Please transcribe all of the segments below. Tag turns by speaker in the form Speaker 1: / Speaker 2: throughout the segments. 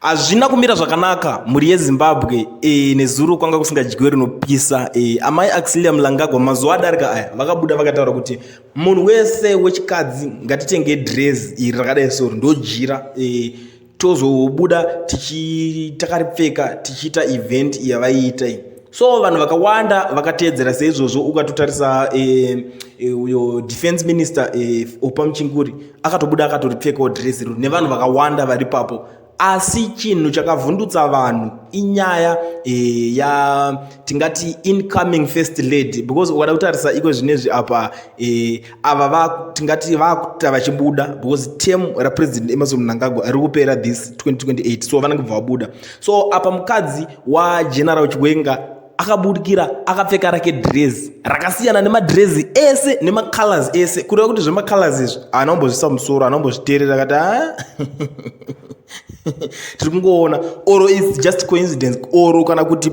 Speaker 1: Hazvina kumira zvakanaka mhuri yeZimbabwe e, nezuro kwanga kusingadyiwe rinopisa e, amai Auxilia Mnangagwa mazuva adarika aya vakabuda vakataura kuti munhu wese wechikadzi ngatitenge dress iri rakadai soro ndojira e, tozobuda takaripfeka tichiita event yavaiita iyi. So vanhu vakawanda vakateedzera seizvozvo. Ukatotarisa uyo defense minister Oppah Muchinguri akatobuda akatoripfekawo dress iro nevanhu vakawanda vari papo. Asi chinhu chakavhundutsa vanhu inyaya ya tingati incoming first lady, because ukada kutarisa iko zvinezvi apa ava tingati vakuta vachibuda because term raPresident Emmerson Mnangagwa riri kupera this 2028, so vanenge bva vabuda. So apa mukadzi waGeneral Chiwenga akabudikira akapfeka rake dress rakasiyana nemadhirezi ese nemacolors ese, kureva kuti zvemacolors izvi haana kumbozvisa musoro, haana kumbozviteerera, akati a tiri kungoona or it's just coincidence or kana kuti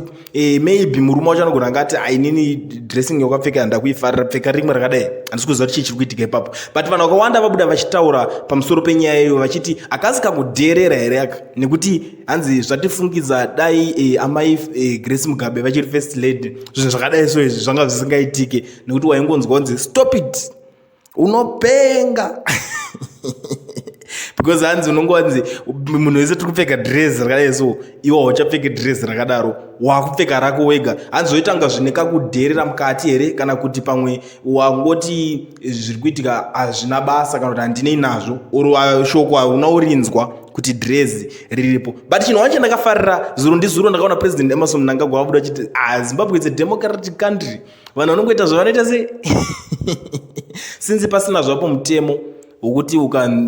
Speaker 1: maybe murume wacho anogona angati, "Ainini dressing yakapfeka handakuifarira, pfeka rimwe rakadai." Handisi kuziva kuti chii chiri kuitika ipapo, but vanhu vakawanda vabuda vachitaura pamusoro penyaya iyo vachiti akasi kakudherera here aka, nekuti hanzi zvatifungidza dai amai Grace Mugabe vachiri first lady, zvinhu zvakadai so izvi zvanga zvisingaitike, nekuti waingonzwa kunzi, "Stop it, unopenga," because hanzi unongonzi munhu wese tiri kupfeka dress rakadai so, iwe hauchapfeke dress rakadaro, wakupfeka rako wega. Hanzi zvoitanga zvine kakudherera mukati here, kana kuti pamwe wangoti zviri kuitika hazvina basa, kana kuti handinei nazvo, or shoko hauna urinzwa kuti dress riripo. But chinhu wacho ndakafarira zuro ndizuro ndakaona President Emmerson Mnangagwa vabuda vachiti, "Ah, Zimbabwe is a democratic country, vanhu vanongoita zvavanoita sei," since pasina zvapo mutemo wokuti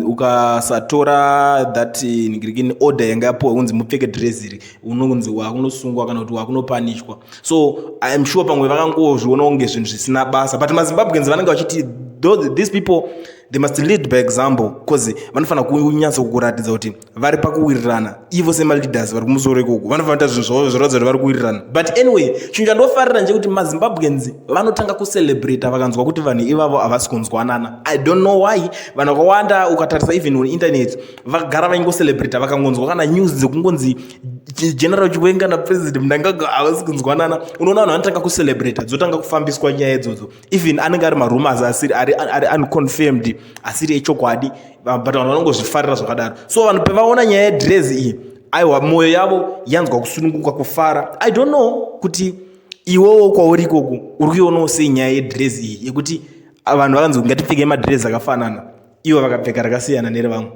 Speaker 1: ukasatora that ningirikini order yanga yapiwa kunzi mupfeke dress iri, unonzi wakunosungwa kana kuti wakunopanishwa. So I am sure pamwe vakangozviona kunge zvinhu zvisina basa, but maZimbabweans vanenge vachiti these people, they must lead by example, because vanofanira kunyatso kuratidza kuti vari pakuwirirana. Ivo semaleaders vari kumusoro ikoko vanofanira kuita zvinhu zvavo zviratidza kuti vari kuwirirana. But anyway, chinhu chandofarira ndechekuti maZimbabweans vanotanga kucelebrata vakanzwa kuti vanhu ivavo havasi kunzwanana. I don't know why vanhu vakawanda, ukatarisa even on internet, vagara vaingocelebrata vakangonzwa kana news dzekungonzi General Chiwenga naPresident Mnangagwa havasi kunzwanana. Unoona vanhu vanotanga kucelebrata, dzotanga kufambiswa nyaya idzodzo, even anenge ari marumors asiri ari unconfirmed, asiri echokwadi, but vanhu vanongozvifarira zvakadaro. So vanhu pevaona nyaya yedress iyi, aiwa, mwoyo yavo yanzwa kusununguka, kufara. I don't know kuti iwewo kwauri ikoko uri kuionawo sei nyaya yedress iyi, yekuti vanhu vakanzi ngatipfekei madress akafanana, ivo vakapfeka rakasiyana nerevamwe.